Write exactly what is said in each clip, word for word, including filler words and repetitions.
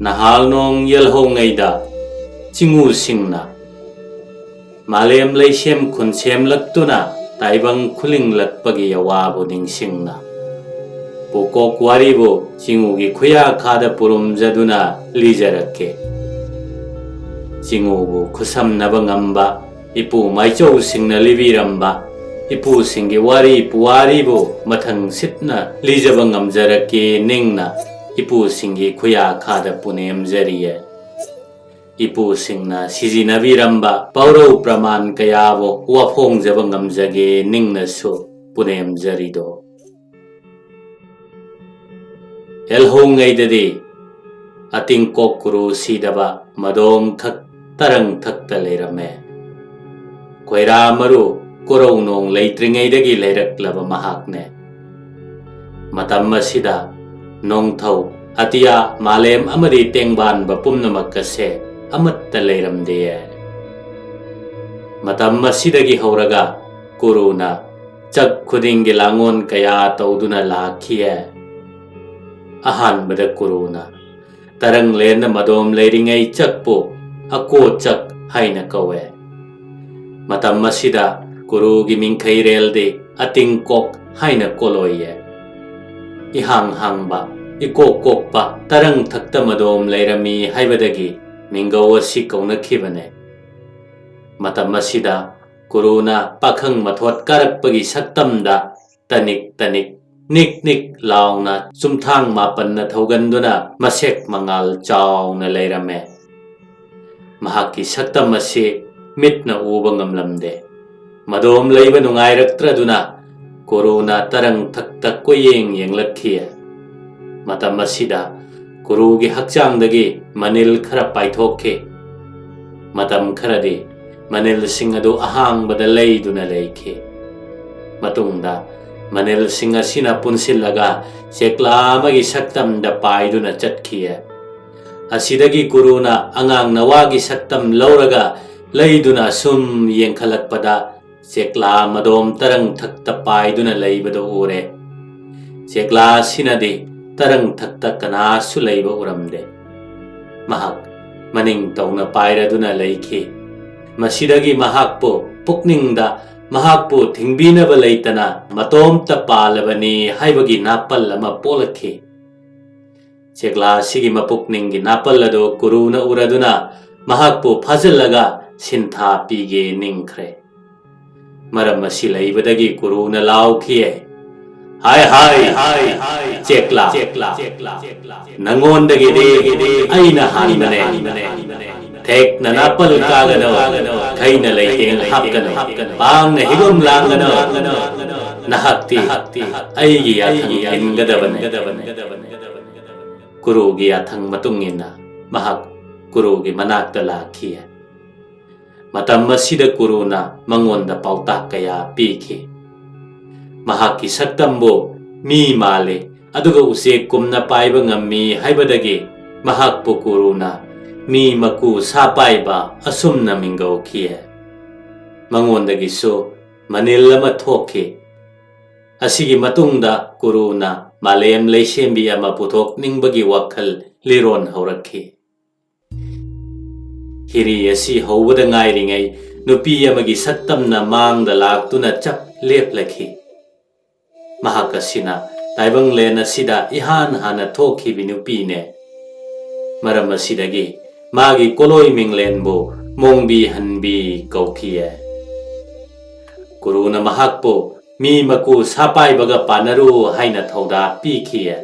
ꯅꯍꯥꯜ ꯅꯣꯡ ꯌꯦꯜꯍꯧꯉꯩꯗ ꯆꯤꯡꯎꯁꯤꯡꯅ ꯃꯥꯂꯦꯝ ꯂꯩꯁꯦꯝ ꯈꯨꯟꯁꯦꯝꯂꯛꯇꯨꯅ ꯇꯥꯏꯕꯪ ꯈꯨꯂꯤꯡꯂꯛꯄꯒꯤ ꯑꯋꯥꯕꯨ ꯅꯤꯡꯁꯤꯡꯅ ꯄꯨꯀꯣꯛ ꯋꯥꯔꯤꯕꯨ ꯆꯤꯡꯎꯒꯤ ꯈꯨꯌꯥꯈꯥꯗ ꯄꯨꯔꯨꯝꯖꯗꯨꯅ ꯂꯤꯖꯔꯛꯀꯦ꯫ ꯆꯤꯡꯎꯕꯨ ꯈꯨꯠꯁꯝꯅꯕ ꯉꯝꯕ ꯏꯄꯨ ꯃꯥꯏꯆꯧꯁꯤꯡꯅ ꯂꯤꯕꯤꯔꯝꯕ ꯏꯄꯨꯁꯤꯡꯒꯤ ꯋꯥꯔꯤ ꯄꯨꯋꯥꯔꯤꯕꯨ ꯃꯊꯪ ꯁꯤꯠꯅ ꯂꯤꯖꯕ ꯉꯝꯖꯔꯛꯀꯦ ꯅꯤꯡꯅ ꯏꯄꯨꯁꯤꯡꯒꯤ ꯈꯨꯌꯥꯈꯥꯗ ꯄꯨꯅꯦꯝꯖꯔꯤꯌꯦ꯫ ꯏꯄꯨꯁꯤꯡꯅ ꯁꯤꯖꯤꯟꯅꯕꯤꯔꯝꯕ ꯄꯥꯎꯔꯧ ꯄ꯭ꯔꯃꯥꯟ ꯀꯌꯥꯕꯨ ꯋꯥꯐꯣꯡꯖꯕ ꯉꯝꯖꯒꯦ ꯅꯤꯡꯅꯁꯨ ꯄꯨꯅꯦꯝꯖꯔꯤꯗꯣ꯫ ꯌꯦꯜꯍꯧꯉꯩꯗꯗꯤ ꯑꯇꯤꯡꯀꯣꯛ ꯀꯨꯔꯨ ꯁꯤꯗꯕ ꯃꯗꯣꯝ ꯈꯛ ꯇꯔꯪ ꯊꯛꯇ ꯂꯩꯔꯝꯃꯦ꯫ ꯈꯣꯏꯔꯥ ꯃꯔꯨ ꯀꯣꯔꯧ ꯅꯣꯡ ꯂꯩꯇ꯭ꯔꯤꯉꯩꯗꯒꯤ ꯂꯩꯔꯛꯂꯕ ꯃꯍꯥꯛꯅꯦ꯫ ꯃꯇꯝ ꯑꯁꯤꯗ ꯅꯣꯡꯊꯧ, ꯑꯇꯤꯌꯥ, ꯃꯥꯂꯦꯝ ꯑꯃꯗꯤ ꯇꯦꯡꯕꯥꯟꯕ ꯄꯨꯝꯅꯃꯛ ꯑꯁꯦ ꯑꯃꯠꯇ ꯂꯩꯔꯝꯗꯦ꯫ ꯃꯇꯝ ꯑꯁꯤꯗꯒꯤ ꯍꯧꯔꯒ ꯀꯨꯔꯨꯅ ꯆꯛ ꯈꯨꯗꯤꯡꯒꯤ ꯂꯥꯡꯑꯣꯟ ꯀꯌꯥ ꯇꯧꯗꯨꯅ ꯂꯥꯛꯈꯤꯌꯦ꯫ ꯑꯍꯥꯟꯕꯗ ꯀꯨꯔꯨꯅ ꯇꯔꯪꯂꯦꯟꯗ ꯃꯗꯣꯝ ꯂꯩꯔꯤꯉꯩ ꯆꯛꯄꯨ ꯑꯀꯣ ꯆꯛ ꯍꯥꯏꯅ ꯀꯧꯋꯦ꯫ ꯃꯇꯝ ꯑꯁꯤꯗ ꯀꯨꯔꯨꯒꯤ ꯃꯤꯡꯈꯩꯔꯦꯜꯗꯤ ꯑꯇꯤꯡꯀꯣꯛ ꯍꯥꯏꯅ ꯀꯣꯂꯣꯏꯌꯦ꯫ ꯏꯍꯥꯡ ꯍꯥꯡꯕ, ꯏꯀꯣꯛ ꯀꯣꯛꯄ ꯇꯔꯪ ꯊꯛꯇ ꯃꯗꯣꯝ ꯂꯩꯔꯝꯃꯤ ꯍꯥꯏꯕꯗꯒꯤ ꯃꯤꯡꯒꯧ ꯑꯁꯤ ꯀꯧꯅꯈꯤꯕꯅꯦ꯫ ꯃꯇꯝ ꯑꯁꯤꯗ ꯀꯨꯔꯨꯅ ꯄꯥꯈꯪ ꯃꯊꯣꯠ ꯀꯥꯔꯛꯄꯒꯤ ꯁꯛꯇꯝꯗ ꯇꯅꯤꯛ ꯇꯅꯤꯛ, ꯅꯤꯛ ꯅꯤꯛ ꯂꯥꯎꯅ ꯆꯨꯝꯊꯥꯡ ꯃꯥꯄꯟꯅ ꯊꯧꯒꯟꯗꯨꯅ ꯃꯁꯦꯛ ꯃꯉꯥꯜ ꯆꯥꯎꯅ ꯂꯩꯔꯝꯃꯦ꯫ ꯃꯍꯥꯛꯀꯤ ꯁꯛꯇꯝ ꯑꯁꯤ ꯃꯤꯠꯅ ꯎꯕ ꯉꯝꯂꯝꯗꯦ꯫ ꯃꯗꯣꯝ ꯂꯩꯕ ꯅꯨꯡꯉꯥꯏꯔꯛꯇ꯭ꯔꯗꯨꯅ ꯀꯨꯔꯨꯅ ꯇꯔꯪ ꯊꯛꯇ ꯀꯣꯏꯌꯦꯡ ꯌꯦꯡꯂꯛꯈꯤ꯫ ꯃꯇꯝ ꯑꯁꯤꯗ ꯀꯨꯔꯨꯒꯤ ꯍꯛꯆꯥꯡꯗꯒꯤ ꯃꯅꯤꯜ ꯈꯔ ꯄꯥꯏꯊꯣꯛꯈꯤ꯫ ꯃꯇꯝ ꯈꯔꯗꯤ ꯃꯅꯤꯜꯁꯤꯡ ꯑꯗꯨ ꯑꯍꯥꯡꯕꯗ ꯂꯩꯗꯨꯅ ꯂꯩꯈꯤ꯫ ꯃꯇꯨꯡꯗ ꯃꯅꯤꯜꯁꯤꯡ ꯑꯁꯤꯅ ꯄꯨꯟꯁꯤꯜꯂꯒ ꯆꯦꯛꯂꯥ ꯑꯃꯒꯤ ꯁꯛꯇꯝꯗ ꯄꯥꯏꯗꯨꯅ ꯆꯠꯈꯤ꯫ ꯑꯁꯤꯗꯒꯤ ꯀꯨꯔꯨꯅ ꯑꯉꯥꯡ ꯅꯋꯥꯒꯤ ꯁꯛꯇꯝ ꯂꯧꯔꯒ ꯂꯩꯗꯨꯅ ꯁꯨꯝ ꯌꯦꯡꯈꯠꯂꯛꯄꯗ ꯆꯦꯛꯂꯥ ꯃꯗꯣꯝ ꯇꯔꯪ ꯊꯛꯇ ꯄꯥꯏꯗꯨꯅ ꯂꯩꯕꯗꯨ ꯎꯔꯦ꯫ ꯆꯦꯛꯂꯥ ꯑꯁꯤꯅꯗꯤ ꯇꯔꯪ ꯊꯛꯇ ꯀꯅꯥꯁꯨ ꯂꯩꯕ ꯎꯔꯝꯗꯦ꯫ ꯃꯍꯥꯛ ꯃꯅꯤꯡ ꯇꯧꯅ ꯄꯥꯏꯔꯗꯨꯅ ꯂꯩꯈꯤ꯫ ꯃꯁꯤꯗꯒꯤ ꯃꯍꯥꯛꯄꯨ ꯄꯨꯛꯅꯤꯡꯗ ꯃꯍꯥꯛꯄꯨ ꯊꯤꯡꯕꯤꯅꯕ ꯂꯩꯇꯅ ꯃꯇꯣꯝꯇ ꯄꯥꯜꯂꯕꯅꯤ ꯍꯥꯏꯕꯒꯤ ꯅꯥꯄꯜ ꯑꯃ ꯄꯣꯛꯂꯛꯈꯤ꯫ ꯆꯦꯛꯂꯥ ꯑꯁꯤꯒꯤ ꯃꯄꯨꯛꯅꯤꯡꯒꯤ ꯅꯥꯄꯜ ꯑꯗꯨ ꯀꯨꯔꯨꯅ ꯎꯔꯗꯨꯅ ꯃꯍꯥꯛꯄꯨ ꯐꯥꯖꯤꯜꯂꯒ ꯁꯤꯟꯊꯥ ꯄꯤꯒꯦ ꯅꯤꯡꯈ꯭ꯔꯦ꯫ ꯃꯔꯝ ꯑꯁꯤ ꯂꯩꯕꯗꯒꯤ ꯀꯨꯔꯨꯅ ꯂꯥꯎꯈꯤꯌꯦ, "ꯍꯥꯏ ꯍꯥꯏ, ꯆꯦꯛꯂꯥ, ꯅꯪꯉꯣꯟꯗꯒꯤꯗꯤ ꯑꯩꯅ ꯍꯥꯟꯕꯅꯦ꯫ ꯊꯦꯛꯅ ꯅꯥꯄꯜ ꯀꯥꯒꯅꯨ, ꯈꯩꯅ ꯂꯩꯇꯦꯡ ꯍꯥꯞꯀꯅꯨ, ꯄꯥꯡꯅ ꯍꯤꯒꯨꯝ ꯂꯥꯡꯒꯅꯨ꯫ ꯅꯍꯥꯛꯇꯤ ꯑꯩꯒꯤ ꯌꯥꯊꯪ ꯏꯟꯒꯗꯕꯅꯤ꯫" ꯀꯨꯔꯨꯒꯤ ꯌꯥꯊꯪ ꯃꯇꯨꯡ ꯏꯟꯅ ꯃꯍꯥꯛ ꯀꯨꯔꯨꯒꯤ ꯃꯅꯥꯛꯇ ꯂꯥꯛꯈꯤ꯫ ꯃꯇꯝ ꯑꯁꯤꯗ ꯀꯨꯔꯨꯅ ꯃꯉꯣꯟꯗ ꯄꯥꯎꯇꯥꯛ ꯀꯌꯥ ꯄꯤꯈꯤ꯫ ꯃꯍꯥꯛꯀꯤ ꯁꯛꯇꯝꯕꯨ ꯃꯤ ꯃꯥꯜꯂꯤ, ꯑꯗꯨꯒ ꯎꯆꯦꯛ ꯀꯨꯝꯅ ꯄꯥꯏꯕ ꯉꯝꯃꯤ ꯍꯥꯏꯕꯗꯒꯤ ꯃꯍꯥꯛꯄꯨ ꯀꯨꯔꯨꯅ ꯃꯤ ꯃꯀꯨ ꯁꯥ ꯄꯥꯏꯕ ꯑꯁꯨꯝꯅ ꯃꯤꯡꯒꯧꯈꯤ꯫ ꯃꯉꯣꯟꯗꯒꯤꯁꯨ ꯃꯅꯤꯜ ꯑꯃ ꯊꯣꯛꯈꯤ꯫ ꯑꯁꯤꯒꯤ ꯃꯇꯨꯡꯗ ꯀꯨꯔꯨꯅ ꯃꯥꯂꯦꯝ ꯂꯩꯁꯦꯝꯕꯤ ꯑꯃ ꯄꯨꯊꯣꯛꯅꯤꯡꯕꯒꯤ ꯋꯥꯈꯜ ꯂꯤꯔꯣꯟ ꯍꯧꯔꯛꯈꯤ꯫ ꯍꯤꯔꯤ ꯑꯁꯤ ꯍꯧꯕꯗ ꯉꯥꯏꯔꯤꯉꯩ ꯅꯨꯄꯤ ꯑꯃꯒꯤ ꯁꯛꯇꯝꯅ ꯃꯥꯡꯗ ꯂꯥꯛꯇꯨꯅ ꯆꯞ ꯂꯦꯞꯂꯛꯈꯤ꯫ ꯃꯍꯥꯛ ꯑꯁꯤꯅ ꯇꯥꯏꯕꯪꯂꯦꯟ ꯑꯁꯤꯗ ꯏꯍꯥꯟ ꯍꯥꯟꯅ ꯊꯣꯛꯈꯤꯕꯤ ꯅꯨꯄꯤꯅꯦ꯫ ꯃꯔꯝ ꯑꯁꯤꯗꯒꯤ ꯃꯥꯒꯤ ꯀꯣꯂꯣꯏ ꯃꯤꯡꯂꯦꯟꯕꯨ ꯃꯣꯡꯕꯤ ꯍꯟꯕꯤ ꯀꯧꯈꯤꯌꯦ꯫ ꯀꯨꯔꯨꯅ ꯃꯍꯥꯛꯄꯨ ꯃꯤ ꯃꯀꯨ ꯁꯥꯄꯥꯏꯕꯒ ꯄꯥꯟꯅꯔꯨ ꯍꯥꯏꯅ ꯊꯧꯗꯥ ꯄꯤꯈꯤꯌꯦ꯫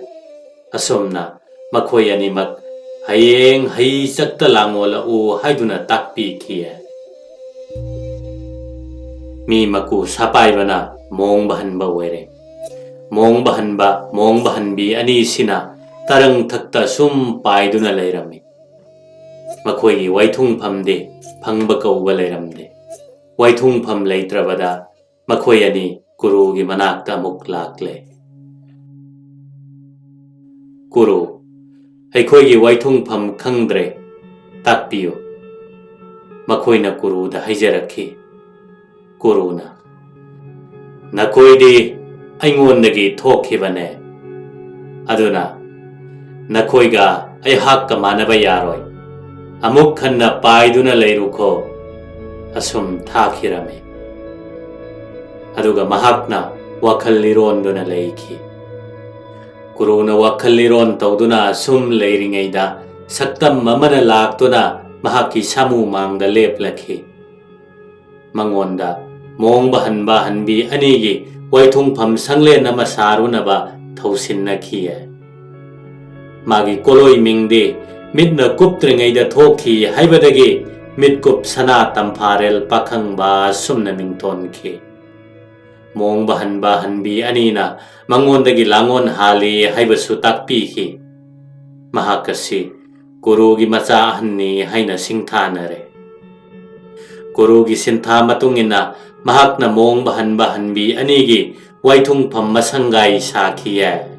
ꯑꯁꯨꯝꯅ ꯃꯈꯣꯏ ꯑꯅꯤꯃꯛ ꯍꯌꯦꯡ ꯍꯩ ꯆꯛꯇ ꯂꯥꯡꯉꯣꯜꯂꯛꯎ ꯍꯥꯏꯗꯨꯅ ꯇꯥꯛꯄꯤꯈꯤꯌꯦ꯫ ꯃꯤ ꯃꯀꯨ ꯁꯥꯄꯥꯏꯕꯅ ꯃꯣꯡꯕ ꯍꯟꯕ ꯑꯣꯏꯔꯦ꯫ ꯃꯣꯡꯕ ꯍꯟꯕ, ꯃꯣꯡꯕ ꯍꯟꯕꯤ ꯑꯅꯤꯁꯤꯅ ꯇꯔꯪ ꯊꯛꯇ ꯁꯨꯝ ꯄꯥꯏꯗꯨꯅ ꯂꯩꯔꯝꯃꯤ꯫ ꯃꯈꯣꯏꯒꯤ ꯋꯥꯏꯊꯨꯡꯐꯝꯗꯤ ꯐꯪꯕ ꯀꯧꯕ ꯂꯩꯔꯝꯗꯦ꯫ ꯋꯥꯏꯊꯨꯡꯐꯝ ꯂꯩꯇ꯭ꯔꯕꯗ ꯃꯈꯣꯏ ꯑꯅꯤ ꯀꯨꯔꯨꯒꯤ ꯃꯅꯥꯛꯇ ꯑꯃꯨꯛ ꯂꯥꯛꯂꯦ꯫ "ꯀꯨꯔꯨ, ꯑꯩꯈꯣꯏꯒꯤ ꯋꯥꯏꯊꯨꯡꯐꯝ ꯈꯪꯗ꯭ꯔꯦ, ꯇꯥꯛꯄꯤꯌꯨ꯫" ꯃꯈꯣꯏꯅ ꯀꯨꯔꯨꯗ ꯍꯥꯏꯖꯔꯛꯈꯤ꯫ ꯀꯨꯔꯨꯅ, "ꯅꯈꯣꯏꯗꯤ ꯑꯩꯉꯣꯟꯗꯒꯤ ꯊꯣꯛꯈꯤꯕꯅꯦ, ꯑꯗꯨꯅ ꯅꯈꯣꯏꯒ ꯑꯩꯍꯥꯛꯀ ꯃꯥꯟꯅꯕ ꯌꯥꯔꯣꯏ꯫ ꯑꯃꯨꯛ ꯍꯟꯅ ꯄꯥꯏꯗꯨꯅ ꯂꯩꯔꯨꯈꯣ꯫ ꯑꯁꯨꯝ ꯊꯥꯈꯤꯔꯝꯃꯤ꯫ ꯑꯗꯨꯒ ꯃꯍꯥꯛꯅ ꯋꯥꯈꯜ ꯂꯤꯔꯣꯟꯗꯨꯅ ꯂꯩꯈꯤ꯫ ꯀꯨꯔꯨꯅ ꯋꯥꯈꯜ ꯂꯤꯔꯣꯟ ꯇꯧꯗꯨꯅ ꯑꯁꯨꯝ ꯂꯩꯔꯤꯉꯩꯗ ꯁꯛꯇꯝ ꯑꯃꯅ ꯂꯥꯛꯇꯨꯅ ꯃꯍꯥꯛꯀꯤ ꯁꯥꯃꯨ ꯃꯥꯡꯗ ꯂꯦꯞꯂꯛꯈꯤ꯫ ꯃꯉꯣꯟꯗ ꯃꯣꯡꯕ ꯍꯟꯕ ꯍꯟꯕꯤ ꯑꯅꯤꯒꯤ ꯋꯥꯏꯊꯨꯡꯐꯝ ꯁꯪꯂꯦꯟ ꯑꯃ ꯁꯥꯔꯨꯅꯕ ꯊꯧꯁꯤꯟꯅꯈꯤꯌꯦ꯫ ꯃꯥꯒꯤ ꯀꯣꯂꯣꯏ ꯃꯤꯡꯗꯤ ꯃꯤꯠꯅ ꯀꯨꯞꯇ꯭ꯔꯤꯉꯩꯗ ꯊꯣꯛꯈꯤ ꯍꯥꯏꯕꯗꯒꯤ ꯃꯤꯠꯀꯨꯞ ꯁꯅꯥ ꯇꯝꯐꯥꯔꯦꯜ ꯄꯥꯈꯪꯕ ꯑꯁꯨꯝꯅ ꯃꯤꯡꯊꯣꯟꯈꯤ꯫ ꯃꯣꯡꯕ ꯍꯟꯕ ꯍꯟꯕꯤ ꯑꯅꯤꯅ ꯃꯉꯣꯟꯗꯒꯤ ꯂꯥꯡꯑꯣꯟ ꯍꯥꯜꯂꯤ ꯍꯥꯏꯕꯁꯨ ꯇꯥꯛꯄꯤꯈꯤ꯫ ꯃꯍꯥꯛ ꯑꯁꯤ ꯀꯨꯔꯨꯒꯤ ꯃꯆꯥ ꯑꯍꯟꯅꯤ ꯍꯥꯏꯅ ꯁꯤꯡꯊꯥꯅꯔꯦ꯫ ꯀꯨꯔꯨꯒꯤ ꯁꯤꯟꯊꯥ ꯃꯇꯨꯡ ꯏꯟꯅ ꯃꯍꯥꯛꯅ ꯃꯣꯡꯕ ꯍꯟꯕ ꯍꯟꯕꯤ ꯑꯅꯤꯒꯤ ꯋꯥꯏꯊꯨꯡꯐꯝ ꯃꯁꯪꯒꯥꯏ ꯁꯥꯈꯤꯌꯦ꯫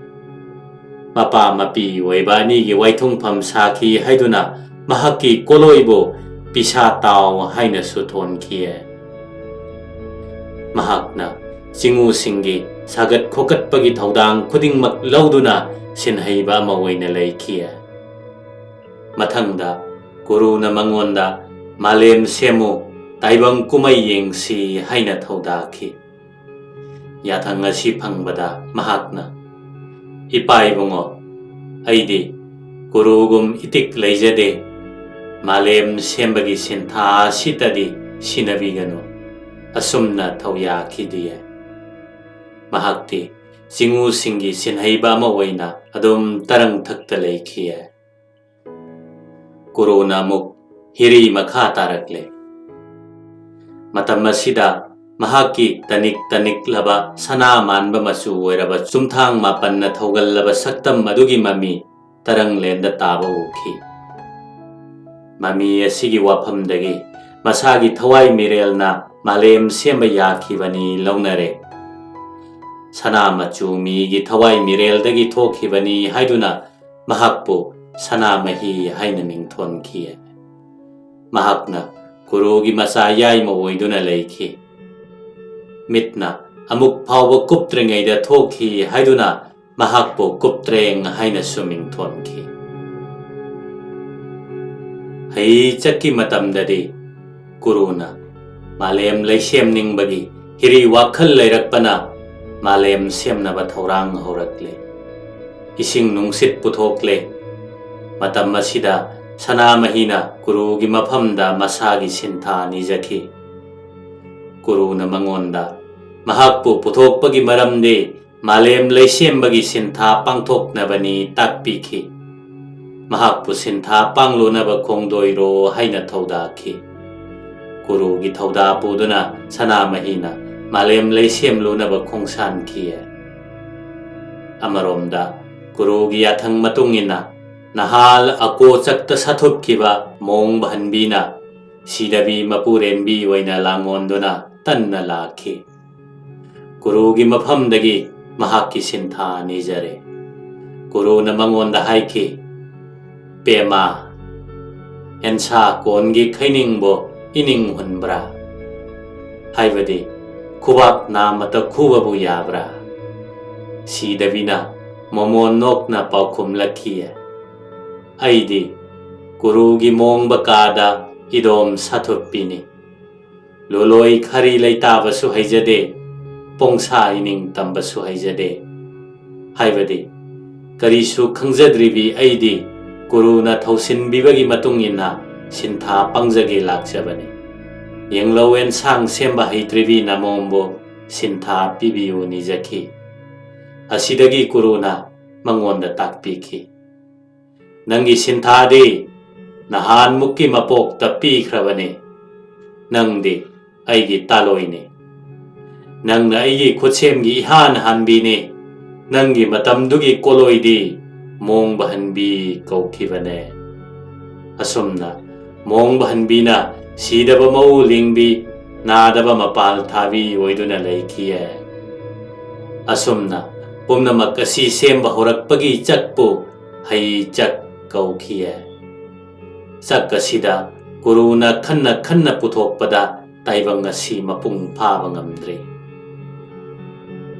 ꯃꯄꯥ ꯃꯄꯤ ꯑꯣꯏꯕ ꯑꯅꯤꯒꯤ ꯋꯥꯏꯊꯨꯡꯐꯝ ꯁꯥꯈꯤ ꯍꯥꯏꯗꯨꯅ ꯃꯍꯥꯛꯀꯤ ꯀꯣꯂꯣꯏꯕꯨ ꯄꯤꯁꯥ ꯇꯥꯎ ꯍꯥꯏꯅꯁꯨ ꯊꯣꯟꯈꯤꯌꯦ꯫ ꯃꯍꯥꯛꯅ ꯆꯤꯡꯎꯁꯤꯡꯒꯤ ꯁꯥꯒꯠ ꯈꯣꯀꯠꯄꯒꯤ ꯊꯧꯗꯥꯡ ꯈꯨꯗꯤꯡꯃꯛ ꯂꯧꯗꯨꯅ ꯁꯤꯟꯍꯩꯕ ꯑꯃ ꯑꯣꯏꯅ ꯂꯩꯈꯤꯌꯦ꯫ ꯃꯊꯪꯗ ꯀꯨꯔꯨꯅ ꯃꯉꯣꯟꯗ "ꯃꯥꯂꯦꯝ ꯁꯦꯝꯃꯨ, ꯇꯥꯏꯕꯪ ꯀꯨꯝꯍꯩ ꯌꯦꯡꯁꯤ" ꯍꯥꯏꯅ ꯊꯧꯗꯥꯈꯤ꯫ ꯌꯥꯊꯪ ꯑꯁꯤ ꯐꯪꯕꯗ ꯃꯍꯥꯛꯅ, "ꯏꯄꯥ ꯏꯕꯨꯡꯉꯣ, ꯑꯩꯗꯤ ꯀꯨꯔꯨꯒꯨꯝ ꯏꯇꯤꯛ ꯂꯩꯖꯗꯦ꯫ ꯃꯥꯂꯦꯝ ꯁꯦꯝꯕꯒꯤ ꯁꯤꯟꯊꯥ ꯑꯁꯤꯇꯗꯤ ꯁꯤꯟꯅꯕꯤꯒꯅꯨ"꯫ ꯑꯁꯨꯝꯅ ꯊꯧꯌꯥꯈꯤꯗꯦ꯫ ꯃꯍꯥꯛꯇꯤ ꯆꯤꯡꯎꯁꯤꯡꯒꯤ ꯁꯤꯟꯍꯩꯕ ꯑꯃ ꯑꯣꯏꯅ ꯑꯗꯨꯝ ꯇꯔꯪ ꯊꯛꯇ ꯂꯩꯈꯤ꯫ ꯀꯨꯔꯨꯅ ꯑꯃꯨꯛ ꯍꯤꯔꯤ ꯃꯈꯥ ꯇꯥꯔꯛꯂꯦ꯫ ꯃꯇꯝ ꯑꯁꯤꯗ ꯃꯍꯥꯛꯀꯤ ꯇꯅꯤꯛ ꯇꯅꯤꯛꯂꯕ ꯁꯅꯥ ꯃꯥꯟꯕ ꯃꯆꯨ ꯑꯣꯏꯔꯕ ꯆꯨꯝꯊꯥꯡ ꯃꯥꯄꯟꯅ ꯊꯧꯒꯜꯂꯕ ꯁꯛꯇꯝ ꯑꯗꯨꯒꯤ ꯃꯃꯤ ꯇꯔꯪꯂꯦꯟꯗ ꯇꯥꯕ ꯎꯈꯤ꯫ ꯃꯃꯤ ꯑꯁꯤꯒꯤ ꯋꯥꯐꯝꯗꯒꯤ ꯃꯁꯥꯒꯤ ꯊꯋꯥꯏ ꯃꯤꯔꯦꯜꯅ ꯃꯥꯂꯦꯝ ꯁꯦꯝꯕ ꯌꯥꯈꯤꯕꯅꯤ ꯂꯧꯅꯔꯦ꯫ ꯁꯅꯥ ꯃꯆꯨ ꯃꯤꯒꯤ ꯊꯋꯥꯏ ꯃꯤꯔꯦꯜꯗꯒꯤ ꯊꯣꯛꯈꯤꯕꯅꯤ ꯍꯥꯏꯗꯨꯅ ꯃꯍꯥꯛꯄꯨ ꯁꯅꯥꯃꯍꯤ ꯍꯥꯏꯅ ꯃꯤꯡꯊꯣꯟꯈꯤ꯫ ꯃꯍꯥꯛꯅ ꯀꯨꯔꯨꯒꯤ ꯃꯆꯥ ꯌꯥꯏꯃ ꯑꯣꯏꯗꯨꯅ ꯂꯩꯈꯤ꯫ ꯃꯤꯠꯅ ꯑꯃꯨꯛ ꯐꯥꯎꯕ ꯀꯨꯞꯇ꯭ꯔꯤꯉꯩꯗ ꯊꯣꯛꯈꯤ ꯍꯥꯏꯗꯨꯅ ꯃꯍꯥꯛꯄꯨ ꯀꯨꯞꯇ꯭ꯔꯦꯡ ꯍꯥꯏꯅꯁꯨ ꯃꯤꯡꯊꯣꯟꯈꯤ꯫ ꯍꯩ ꯆꯠꯀꯤ ꯃꯇꯝꯗꯗꯤ ꯀꯨꯔꯨꯅ ꯃꯥꯂꯦꯝ ꯂꯩꯁꯦꯝꯅꯤꯡꯕꯒꯤ ꯍꯤꯔꯤ ꯋꯥꯈꯜ ꯂꯩꯔꯛꯄꯅ ꯃꯥꯂꯦꯝ ꯁꯦꯝꯅꯕ ꯊꯧꯔꯥꯡ ꯍꯧꯔꯛꯂꯦ꯫ ꯏꯁꯤꯡ ꯅꯨꯡꯁꯤꯠ ꯄꯨꯊꯣꯛꯂꯦ꯫ ꯃꯇꯝ ꯑꯁꯤꯗ ꯁꯅꯥꯃꯍꯤꯅ ꯀꯨꯔꯨꯒꯤ ꯃꯐꯝꯗ ꯃꯁꯥꯒꯤ ꯁꯤꯟꯊꯥ ꯅꯤꯖꯈꯤ꯫ ꯀꯨꯔꯨꯅ ꯃꯉꯣꯟꯗ ꯃꯍꯥꯛꯄꯨ ꯄꯨꯊꯣꯛꯄꯒꯤ ꯃꯔꯝꯗꯤ ꯃꯥꯂꯦꯝ ꯂꯩꯁꯦꯝꯕꯒꯤ ꯁꯤꯟꯊꯥ ꯄꯥꯡꯊꯣꯛꯅꯕꯅꯤ ꯇꯥꯛꯄꯤꯈꯤ꯫ ꯃꯍꯥꯛꯄꯨ ꯁꯤꯟꯊꯥ ꯄꯥꯡꯂꯨꯅꯕ ꯈꯣꯡꯗꯣꯏꯔꯣ ꯍꯥꯏꯅ ꯊꯧꯗꯥꯈꯤ꯫ ꯀꯨꯔꯨꯒꯤ ꯊꯧꯗꯥ ꯄꯨꯗꯨꯅ ꯁꯅꯥꯃꯍꯤꯅ ꯃꯥꯂꯦꯝ ꯂꯩꯁꯦꯝꯂꯨꯅꯕ ꯈꯣꯡꯁꯥꯟꯈꯤ꯫ ꯑꯃꯔꯣꯝꯗ ꯀꯨꯔꯨꯒꯤ ꯌꯥꯊꯪ ꯃꯇꯨꯡ ꯏꯟꯅ ꯅꯍꯥꯜ ꯑꯀꯣ ꯆꯛꯇ ꯁꯥꯊꯨꯞꯈꯤꯕ ꯃꯣꯡ ꯚꯟꯕꯤꯅ ꯁꯤꯗꯕꯤ ꯃꯄꯨꯔꯦꯟꯕꯤ ꯑꯣꯏꯅ ꯂꯥꯡꯑꯣꯟꯗꯨꯅ ꯇꯟꯅ ꯂꯥꯛꯈꯤ꯫ ꯀꯨꯔꯨꯒꯤ ꯃꯐꯝꯗꯒꯤ ꯃꯍꯥꯛꯀꯤ ꯁꯤꯟꯊꯥ ꯅꯤꯖꯔꯦ꯫ ꯀꯨꯔꯨꯅ ꯃꯉꯣꯟꯗ ꯍꯥꯏꯈꯤ, "ꯄꯦꯃꯥ, ꯑꯦꯟꯁꯥ ꯀꯣꯟꯒꯤ ꯈꯩꯅꯤꯡꯕꯨ ꯏꯅꯤꯡ ꯍꯨꯟꯕ꯭ꯔꯥ? ꯍꯥꯏꯕꯗꯤ ꯈꯨꯕꯥꯛ ꯅꯥꯝꯃꯇ ꯈꯨꯕꯕꯨ ꯌꯥꯕ꯭ꯔꯥ?" ꯁꯤꯗꯕꯤꯅ ꯃꯃꯣꯟ ꯅꯣꯛꯅ ꯄꯥꯎꯈꯨꯝꯂꯛꯈꯤ, "ꯑꯩꯗꯤ ꯀꯨꯔꯨꯒꯤ ꯃꯣꯡꯕ ꯀꯥꯗ ꯏꯗꯣꯝ ꯁꯥꯊꯨꯞꯄꯤꯅꯤ꯫ ꯂꯣꯂꯣꯏ ꯈꯔꯤ ꯂꯩꯇꯥꯕꯁꯨ ꯍꯩꯖꯗꯦ, ꯄꯣꯡꯁꯥ ꯏꯅꯤꯡ ꯇꯝꯕꯁꯨ ꯍꯩꯖꯗꯦ꯫ ꯍꯥꯏꯕꯗꯤ ꯀꯔꯤꯁꯨ ꯈꯪꯖꯗ꯭ꯔꯤꯕꯤ ꯑꯩꯗꯤ ꯀꯨꯔꯨꯅ ꯊꯧꯁꯤꯟꯕꯤꯕꯒꯤ ꯃꯇꯨꯡ ꯏꯟꯅ ꯁꯤꯟꯊꯥ ꯄꯪꯖꯒꯦ ꯂꯥꯛꯆꯕꯅꯤ꯫ ꯌꯦꯡꯂꯧ, ꯑꯦꯟꯁꯥꯡ ꯁꯦꯝꯕ ꯍꯩꯇ꯭ꯔꯤꯕꯤ ꯅꯃꯣꯝꯕꯨ ꯁꯤꯟꯊꯥ ꯄꯤꯕꯤꯌꯨ ꯅꯤꯖꯈꯤ꯫" ꯑꯁꯤꯗꯒꯤ ꯀꯨꯔꯨꯅ ꯃꯉꯣꯟꯗ ꯇꯥꯛꯄꯤꯈꯤ, "ꯅꯪꯒꯤ ꯁꯤꯟꯊꯥꯗꯤ ꯅꯍꯥꯟꯃꯨꯛꯀꯤ ꯃꯄꯣꯛꯇ ꯄꯤꯈ꯭ꯔꯕꯅꯤ꯫ ꯅꯪꯗꯤ ꯑꯩꯒꯤ ꯇꯥꯂꯣꯏꯅꯤ꯫ ꯅꯪꯅ ꯑꯩꯒꯤ ꯈꯨꯠꯁꯦꯝꯒꯤ ꯏꯍꯥꯟ ꯍꯥꯟꯕꯤꯅꯤ꯫ ꯅꯪꯒꯤ ꯃꯇꯝꯗꯨꯒꯤ ꯀꯣꯂꯣꯏꯗꯤ ꯃꯣꯡꯕ ꯍꯟꯕꯤ ꯀꯧꯈꯤꯕꯅꯦ꯫" ꯑꯁꯨꯝꯅ ꯃꯣꯡꯕ ꯍꯟꯕꯤꯅ ꯁꯤꯗꯕ ꯃꯧ ꯂꯤꯡꯕꯤ, ꯅꯥꯗꯕ ꯃꯄꯥꯜ ꯊꯥꯕꯤ ꯑꯣꯏꯗꯨꯅ ꯂꯩꯈꯤꯌꯦ꯫ ꯑꯁꯨꯝꯅ ꯄꯨꯝꯅꯃꯛ ꯑꯁꯤ ꯁꯦꯝꯕ ꯍꯧꯔꯛꯄꯒꯤ ꯆꯛꯄꯨ ꯍꯩ ꯆꯛ ꯀꯧꯈꯤꯌꯦ꯫ ꯆꯛ ꯑꯁꯤꯗ ꯀꯨꯔꯨꯅ ꯈꯟꯅ ꯈꯟꯅ ꯄꯨꯊꯣꯛꯄꯗ ꯇꯥꯏꯕꯪ ꯑꯁꯤ ꯃꯄꯨꯡ ꯐꯥꯕ ꯉꯝꯗ꯭ꯔꯤ꯫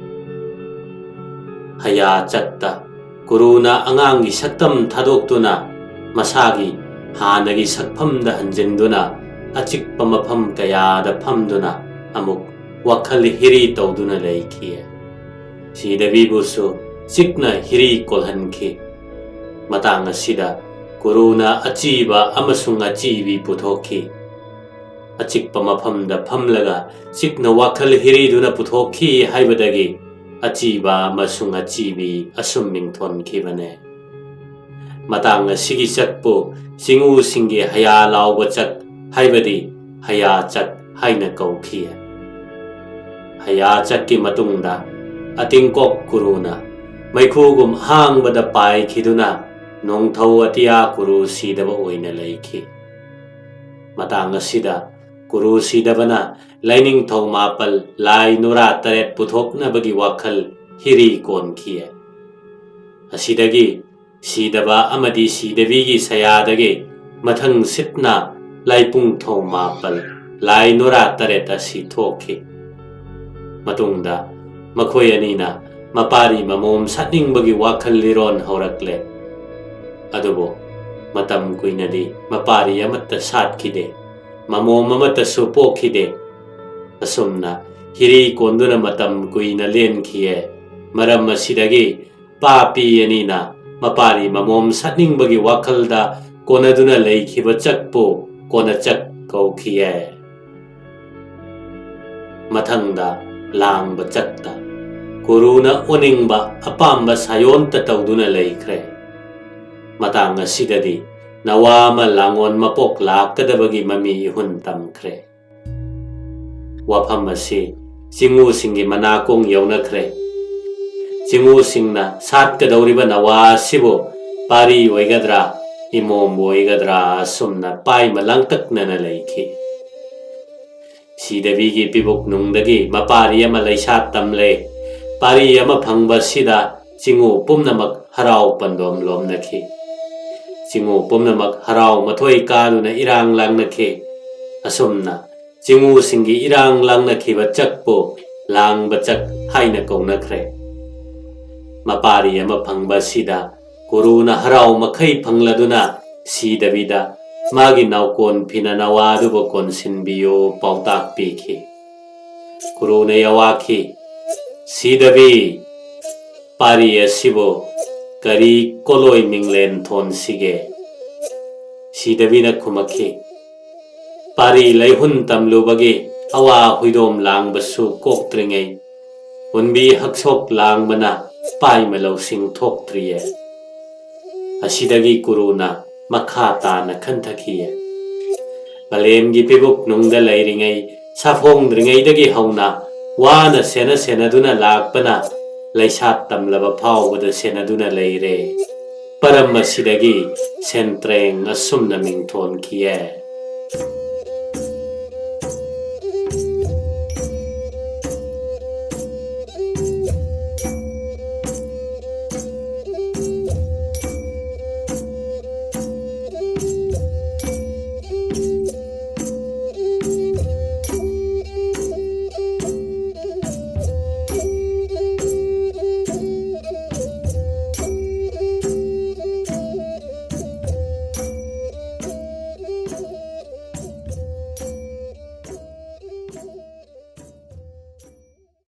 ꯍꯌꯥ ꯆꯛꯇ ꯀꯨꯔꯨꯅ ꯑꯉꯥꯡꯒꯤ ꯁꯛꯇꯝ ꯊꯥꯗꯣꯛꯇꯨꯅ ꯃꯁꯥꯒꯤ ꯍꯥꯟꯅꯒꯤ ꯁꯛꯐꯝꯗ ꯍꯟꯖꯤꯟꯗꯨꯅ ꯑꯆꯤꯛꯄ ꯃꯐꯝ ꯀꯌꯥꯗ ꯐꯝꯗꯨꯅ ꯑꯃꯨꯛ ꯋꯥꯈꯜ ꯍꯤꯔꯤ ꯇꯧꯗꯨꯅ ꯂꯩꯈꯤ꯫ ꯁꯤꯗꯕꯤꯕꯨꯁꯨ ꯆꯤꯛꯅ ꯍꯤꯔꯤ ꯀꯣꯜꯍꯟꯈꯤ꯫ ꯃꯇꯥꯡ ꯑꯁꯤꯗ ꯀꯨꯔꯨꯅ ꯑꯆꯤꯕ ꯑꯃꯁꯨꯡ ꯑꯆꯤꯕꯤ ꯄꯨꯊꯣꯛꯈꯤ꯫ ꯑꯆꯤꯛꯄ ꯃꯐꯝꯗ ꯐꯝꯂꯒ ꯆꯤꯛꯅ ꯋꯥꯈꯜ ꯍꯤꯔꯤꯗꯨꯅ ꯄꯨꯊꯣꯛꯈꯤ ꯍꯥꯏꯕꯗꯒꯤ ꯑꯆꯤꯕ ꯑꯃꯁꯨꯡ ꯑꯆꯤꯕꯤ ꯑꯁꯨꯝ ꯃꯤꯡꯊꯣꯟꯈꯤꯕꯅꯦ꯫ ꯃꯇꯥꯡ ꯑꯁꯤꯒꯤ ꯆꯛꯄꯨ ꯆꯤꯡꯎꯁꯤꯡꯒꯤ ꯍꯌꯥ ꯂꯥꯎꯕ ꯆꯛ ꯍꯥꯏꯕꯗꯤ ꯍꯌꯥ ꯆꯛ ꯍꯥꯏꯅ ꯀꯧꯈꯤ꯫ ꯍꯌꯥ ꯆꯛꯀꯤ ꯃꯇꯨꯡꯗ ꯑꯇꯤꯡꯀꯣꯛ ꯀꯨꯔꯨꯅ ꯃꯩꯈꯨꯒꯨꯝ ꯑꯍꯥꯡꯕꯗ ꯄꯥꯏꯈꯤꯗꯨꯅ ꯅꯣꯡꯊꯧ ꯑꯇꯤꯌꯥ ꯀꯨꯔꯨ ꯁꯤꯗꯕ ꯑꯣꯏꯅ ꯂꯩꯈꯤ꯫ ꯃꯇꯥꯡ ꯑꯁꯤꯗ ꯀꯨꯔꯨ ꯁꯤꯗꯕꯅ ꯂꯥꯏꯅꯤꯡꯊꯧ ꯃꯥꯄꯜ ꯂꯥꯏ ꯅꯨꯔꯥ ꯇꯔꯦꯠ ꯄꯨꯊꯣꯛꯅꯕꯒꯤ ꯋꯥꯈꯜ ꯍꯤꯔꯤ ꯀꯣꯟꯈꯤ꯫ ꯑꯁꯤꯗꯒꯤ ꯁꯤꯗꯕ ꯑꯃꯗꯤ ꯁꯤꯗꯕꯤꯒꯤ ꯁꯌꯥꯗꯒꯤ ꯃꯊꯪ ꯁꯤꯠꯅ ꯂꯥꯏꯄꯨꯡꯊꯧ ꯃꯥꯄꯜ ꯂꯥꯏ ꯅꯨꯔꯥ ꯇꯔꯦꯠ ꯑꯁꯤ ꯊꯣꯛꯈꯤ꯫ ꯃꯇꯨꯡꯗ ꯃꯈꯣꯏ ꯑꯅꯤꯅ ꯃꯄꯥꯔꯤ ꯃꯃꯣꯝ ꯁꯥꯠꯅꯤꯡꯕꯒꯤ ꯋꯥꯈꯜ ꯂꯤꯔꯣꯟ ꯍꯧꯔꯛꯂꯦ꯫ ꯑꯗꯨꯕꯨ ꯃꯇꯝ ꯀꯨꯏꯅꯗꯤ ꯃꯄꯥꯔꯤ ꯑꯃꯠꯇ ꯁꯥꯠꯈꯤꯗꯦ, ꯃꯃꯣꯝ ꯑꯃꯠꯇꯁꯨ ꯄꯣꯛꯈꯤꯗꯦ꯫ ꯑꯁꯨꯝꯅ ꯍꯤꯔꯤ ꯀꯣꯟꯗꯨꯅ ꯃꯇꯝ ꯀꯨꯏꯅ ꯂꯦꯟꯈꯤꯌꯦ꯫ ꯃꯔꯝ ꯑꯁꯤꯗꯒꯤ ꯄꯥꯄꯤ ꯑꯅꯤꯅ ꯃꯄꯥꯔꯤ ꯃꯃꯣꯝ ꯁꯥꯠꯅꯤꯡꯕꯒꯤ ꯋꯥꯈꯜꯗ ꯀꯣꯟꯅꯗꯨꯅ ꯂꯩꯈꯤꯕ ꯆꯛꯄꯨ ꯀꯣꯟꯅꯆꯛ ꯀꯧꯈꯤꯌꯦ꯫ ꯃꯊꯪꯗ ꯂꯥꯡꯕ ꯆꯛꯇ ꯀꯨꯔꯨꯅ ꯑꯣꯅꯤꯡꯕ ꯑꯄꯥꯝꯕ ꯁꯥꯌꯣꯟꯇ ꯇꯧꯗꯨꯅ ꯂꯩꯈ꯭ꯔꯦ꯫ ꯃꯇꯥꯡ ꯑꯁꯤꯗꯗꯤ ꯅꯋꯥ ꯑꯃ ꯂꯥꯡꯑꯣꯟ ꯃꯄꯣꯛ ꯂꯥꯛꯀꯗꯕꯒꯤ ꯃꯃꯤ ꯏꯍꯨꯟ ꯇꯝꯈ꯭ꯔꯦ꯫ ꯋꯥꯐꯝ ꯑꯁꯤ ꯆꯤꯡꯉꯨꯁꯤꯡꯒꯤ ꯃꯅꯥꯀꯣꯡ ꯌꯧꯅꯈ꯭ꯔꯦ꯫ ꯆꯤꯡꯉꯨꯁꯤꯡꯅ ꯁꯥꯠꯀꯗꯧꯔꯤꯕ ꯅꯋꯥ ꯑꯁꯤꯕꯨ ꯄꯥꯔꯤ ꯑꯣꯏꯒꯗ꯭ꯔꯥ, ꯏꯃꯣꯝ ꯑꯣꯏꯒꯗ꯭ꯔꯥ ꯑꯁꯨꯝꯅ ꯄꯥꯏꯃ ꯂꯥꯡꯇꯛꯅꯅ ꯂꯩꯈꯤ꯫ ꯁꯤꯗꯕꯤꯒꯤ ꯄꯤꯕꯨꯛ ꯅꯨꯡꯗꯒꯤ ꯃꯄꯥꯔꯤ ꯑꯃ ꯂꯩꯁꯥ ꯇꯝꯂꯦ꯫ ꯄꯥꯔꯤ ꯑꯃ ꯐꯪꯕ ꯑꯁꯤꯗ ꯆꯤꯡꯉꯨ ꯄꯨꯝꯅꯃꯛ ꯍꯔꯥꯎ ꯄꯟꯗꯣꯝ ꯂꯣꯝꯅꯈꯤ꯫ ꯆꯤꯡꯉꯨ ꯄꯨꯝꯅꯃꯛ ꯍꯔꯥꯎ ꯃꯊꯣꯏ ꯀꯥꯗꯨꯅ ꯏꯔꯥꯡ ꯂꯥꯡꯅꯈꯤ꯫ ꯑꯁꯨꯝꯅ ꯆꯤꯡꯉꯨꯁꯤꯡꯒꯤ ꯏꯔꯥꯡ ꯂꯥꯡꯅꯈꯤꯕ ꯆꯛꯄꯨ ꯂꯥꯡꯕ ꯆꯛ ꯍꯥꯏꯅ ꯀꯧꯅꯈ꯭ꯔꯦ꯫ ꯃꯄꯥꯔꯤ ꯑꯃ ꯐꯪꯕ ꯑꯁꯤꯗ ꯀꯨꯔꯨꯅ ꯍꯔꯥꯎ ꯃꯈꯩ ꯐꯪꯂꯗꯨꯅ ꯁꯤꯗꯕꯤꯗ ꯃꯥꯒꯤ ꯅꯥꯎꯀꯣꯟ ꯐꯤꯅ ꯅꯋꯥ ꯑꯗꯨꯕꯨ ꯀꯣꯟꯁꯤꯟꯕꯤꯌꯨ ꯄꯥꯎꯇꯥꯛ ꯄꯤꯈꯤ꯫ ꯀꯨꯔꯨꯅ ꯌꯋꯥꯈꯤ, "ꯁꯤꯗꯕꯤ, ꯄꯥꯔꯤ ꯑꯁꯤꯕꯨ ꯀꯔꯤ ꯀꯣꯂꯣꯏ ꯃꯤꯡꯂꯦꯟ ꯊꯣꯟꯁꯤꯒꯦ?" ꯁꯤꯗꯕꯤꯅ ꯈꯨꯝꯃꯛꯈꯤ, "ꯄꯥꯔꯤ ꯂꯩꯍꯨꯟ ꯇꯝꯂꯨꯕꯒꯤ ꯑꯋꯥ ꯍꯨꯏꯗꯣꯝ ꯂꯥꯡꯕꯁꯨ ꯀꯣꯛꯇ꯭ꯔꯤꯉꯩ, ꯍꯨꯟꯕꯤ ꯍꯛꯁꯣꯛ ꯂꯥꯡꯕꯅ ꯄꯥꯏꯃ ꯂꯧꯁꯤꯡ ꯊꯣꯛꯇ꯭ꯔꯤꯌꯦ꯫" ꯑꯁꯤꯗꯒꯤ ꯀꯨꯔꯨꯅ ꯃꯈꯥ ꯇꯥꯅ ꯈꯟꯊꯈꯤꯌꯦ꯫ ꯃꯥꯂꯦꯝꯒꯤ ꯄꯤꯕꯨꯛ ꯅꯨꯡꯗ ꯂꯩꯔꯤꯉꯩ, ꯁꯥꯐꯣꯡꯗ꯭ꯔꯤꯉꯩꯗꯒꯤ ꯍꯧꯅ ꯋꯥꯅ ꯁꯦꯟꯅ ꯁꯦꯟꯅꯗꯨꯅ ꯂꯥꯛꯄꯅ ꯂꯩꯁꯥ ꯇꯝꯂꯕ ꯐꯥꯎꯕꯗ ꯁꯦꯟꯅꯗꯨꯅ ꯂꯩꯔꯦ꯫ ꯄꯔꯝ ꯑꯁꯤꯗꯒꯤ ꯁꯦꯟꯇ꯭ꯔꯦꯡ ꯑꯁꯨꯝꯅ ꯃꯤꯡꯊꯣꯟꯈꯤꯌꯦ꯫